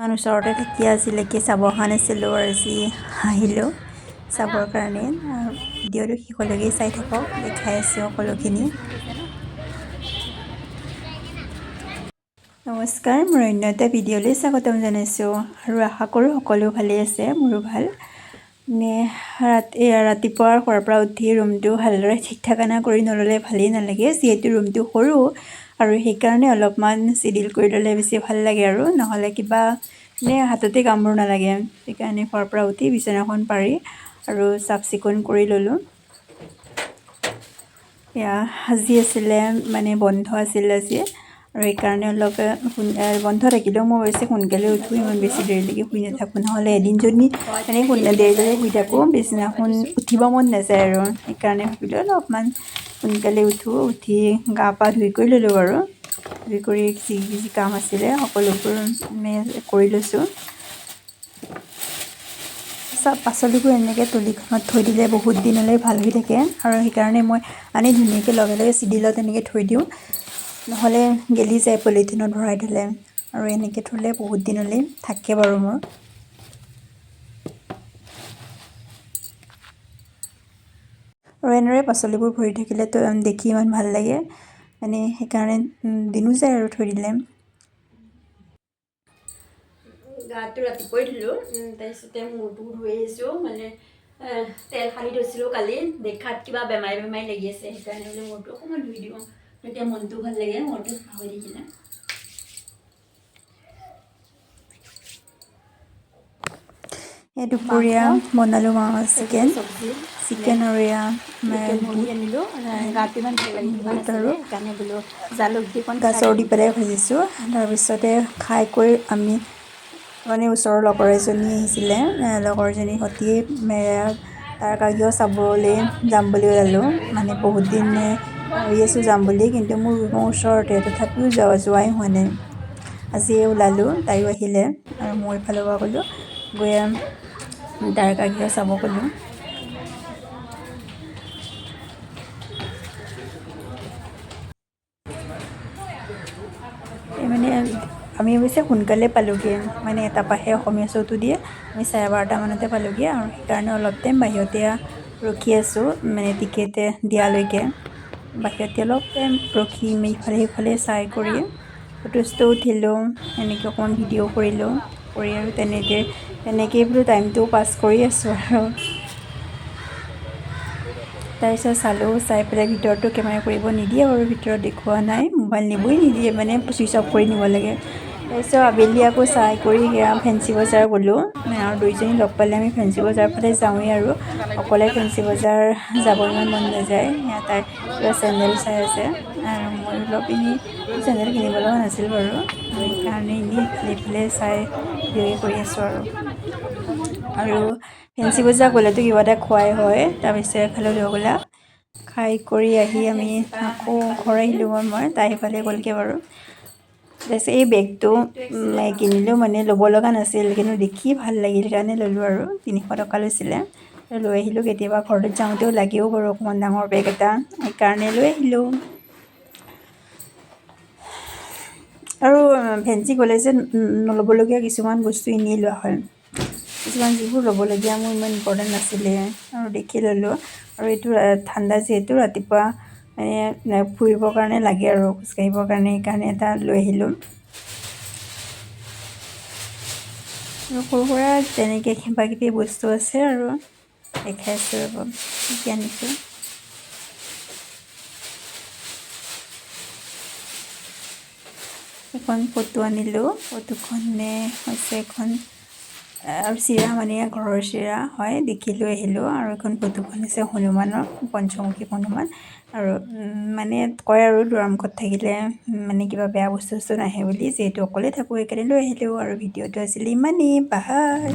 ইমান ওচৰতে থাকি আজিলৈকে চাব অহা নাছিলোঁ আৰু আজি আহিলোঁ চাবৰ কাৰণে। ভিডিঅ'টো শেষলৈকে চাই থাকক, দেখাই আছোঁ সকলোখিনি। নমস্কাৰ, মোৰ অন্য এটা ভিডিঅ'লৈ স্বাগতম জনাইছোঁ আৰু আশা কৰোঁ সকলো ভালেই আছে, মোৰো ভাল। মানে ৰাতিপুৱা শুৱাৰ পৰা উঠি ৰুমটো ভালদৰে ঠিক ঠিকনা কৰি নল'লে ভালেই নালাগে, যিহেতু ৰুমটো সৰু আৰু সেইকাৰণে অলপমান চিডিল কৰি ল'লে বেছি ভাল লাগে আৰু নহ'লে কিবা মানে হাততে কামবোৰ নালাগে। সেইকাৰণে শুৱাৰ পৰা উঠি বিচনাখন পাৰি আৰু চাফ চিকুণ কৰি ল'লোঁ। এয়া আজি আছিলে মানে বন্ধ আছিল আজি আৰু সেইকাৰণে অলপ বন্ধ থাকিলেও মই অৱশ্যে সোনকালে উঠোঁ, ইমান বেছি দেৰিলৈকে শুই নাথাকোঁ। নহ'লে এদিন যদি মানে দেৰিলৈকে শুই থাকোঁ, পিছদিনাখন উঠিব মন নাযায় আৰু সেইকাৰণে ভাবিলোঁ অলপমান সোনকালে উঠোঁ। উঠি গা পা ধুই কৰি ল'লোঁ বাৰু, ধুই কৰি যি যি কাম আছিলে সকলোবোৰ মানে কৰি লৈছোঁ। পাচলিবোৰ এনেকৈ তুলিখনত থৈ দিলে বহুত দিনলৈ ভাল হৈ থাকে আৰু সেইকাৰণে মই আনি ধুনীয়াকৈ লগে লগে চিডিলত এনেকৈ থৈ দিওঁ, নহ'লে গেলি যায় পলিথিনত ভৰাই থ'লে। আৰু এনেকৈ থ'লে বহুত দিনলৈ থাকে বাৰু মোৰ। আৰু এনেদৰে পাচলিবোৰ ভৰি থাকিলে দেখি ইমান ভাল লাগে, মানে সেইকাৰণে দিনো যায় আৰু থৈ দিলে। গাটো ৰাতিপুৱাই ধুলোঁ, তাৰপিছতে মূৰটো ধুই আহিছোঁ। মানে তেল সানি থৈছিলোঁ কালি, দেখাত কিবা বেমাৰী বেমাৰী লাগি আছে, সেইকাৰণে বোলো মূৰটো অকণমান ধুই দিওঁ, তেতিয়া মনটো ভাল লাগে, মূৰটো চাফা হৈ থাকিলে। এই দুপৰীয়া বনালোঁ মাছ, চিকেন চিকেন আৰু এয়া বুট আৰু গাজৰ দি পেলাই ভাজিছোঁ। তাৰপিছতে খাই কৰি আমি মানে ওচৰৰ লগৰ এজনী আহিছিলে, লগৰজনীৰ সৈতে তাৰকাগৃহ চাবলৈ যাম বুলি ওলালোঁ। মানে বহুত দিন ভাবি আছোঁ যাম বুলি, কিন্তু মোৰ ৰুমৰ ওচৰতে, তথাপিও যোৱাই হোৱা নাই। আজি ওলালোঁ, তাইও আহিলে আৰু মই এইফালৰ পৰা গ'লোঁ, গৈ তাৰকাগৃহ চাব গ'লোঁ। এই মানে আমি অৱশ্যে সোনকালে পালোঁগৈ, মানে তাৰপাহে অসমীয়া শ্ব'টো দিয়ে, আমি 12:30 মানতে পালোঁগৈ আৰু সেইকাৰণে অলপ টাইম বাহিৰতে ৰখি আছোঁ, মানে টিকেট দিয়ালৈকে বাহিৰতে অলপ টাইম ৰখি ইফালে সিফালে চাই কৰি ফটো চটো উঠিলোঁ, এনেকৈ অকণমান ভিডিঅ' কৰিলোঁ, কৰি আৰু তেনেকৈয়ে বোলো টাইমটো পাছ কৰি আছোঁ আৰু। তাৰপিছত চালোঁ, চাই পেলাই ভিতৰতো কেমেৰা কৰিব নিদিয়ে বাৰু, ভিতৰত দেখুওৱা নাই, মোবাইল নিবই নিদিয়ে, মানে ছুইচ অফ কৰি নিব লাগে। তাৰপিছত আবেলি আকৌ চাই কৰি সেয়া ফেঞ্চি বজাৰ গ'লোঁ, আৰু দুইজনী লগ পালে আমি ফেঞ্চি বজাৰ ফালে যাওঁৱেই আৰু অকলে ফেঞ্চি বজাৰ যাব ইমান মন নাযায়। সেয়া তাই কিবা চেণ্ডেল চাই আছে আৰু মই অলপ এনেই চেণ্ডেল কিনিব লগা নাছিল বাৰু, সেইকাৰণে এনেই ইফালে চাই ভিডিঅ' কৰি আছোঁ আৰু। আৰু ফেঞ্চি বজাৰ গ'লেতো কিবা এটা খোৱাই হয়, তাৰপিছত খালোঁ ৰসগোল্লা, খাই কৰি আহি আমি আকৌ ঘৰ আহিলোঁ। মই তাই সেইফালে গ'লগৈ বাৰু। তাৰপিছত এই বেগটো কিনিলোঁ, মানে ল'ব লগা নাছিল, কিন্তু দেখি ভাল লাগিল কাৰণে ল'লোঁ আৰু। 300 টকা লৈছিলে, লৈ আহিলোঁ। কেতিয়াবা ঘৰত যাওঁতেও লাগেও বাৰু অকণমান ডাঙৰ বেগ এটা, সেইকাৰণে লৈ আহিলোঁ। আৰু ফেঞ্চি গ'লে যে নল'বলগীয়া কিছুমান বস্তু এনেই লোৱা হয়, কিছুমান যিবোৰ ল'বলগীয়া মোৰ ইমান ইম্পৰ্টেণ্ট নাছিলে আৰু দেখি ল'লোঁ। আৰু এইটো ঠাণ্ডা যিহেতু ৰাতিপুৱা মানে ফুৰিবৰ কাৰণে লাগে আৰু খোজকাঢ়িবৰ কাৰণে, সেইকাৰণে এটা লৈ আহিলোঁ। আৰু সৰু সুৰা তেনেকৈ কিবা কিবি বস্তু আছে আৰু দেখাই আছোঁ ৰ'ব কি আনিছোঁ। এখন ফটো আনিলোঁ, ফটোখনে হৈছে এখন আৰু চিৰা, মানে ঘৰৰ চিৰা হয়, দেখি লৈ আহিলোঁ। আৰু এখন ফটোখন হৈছে হনুমানৰ, পঞ্চমুখী হনুমান। আৰু মানে কয় আৰু দুৱাৰমুখত থাকিলে মানে কিবা বেয়া বস্তু চস্তু নাহে বুলি, যিহেতু অকলে থাকোঁ সেইকাৰণে লৈ আহিলোঁ। আৰু ভিডিঅ'টো আছিলে ইমানেই, বাই।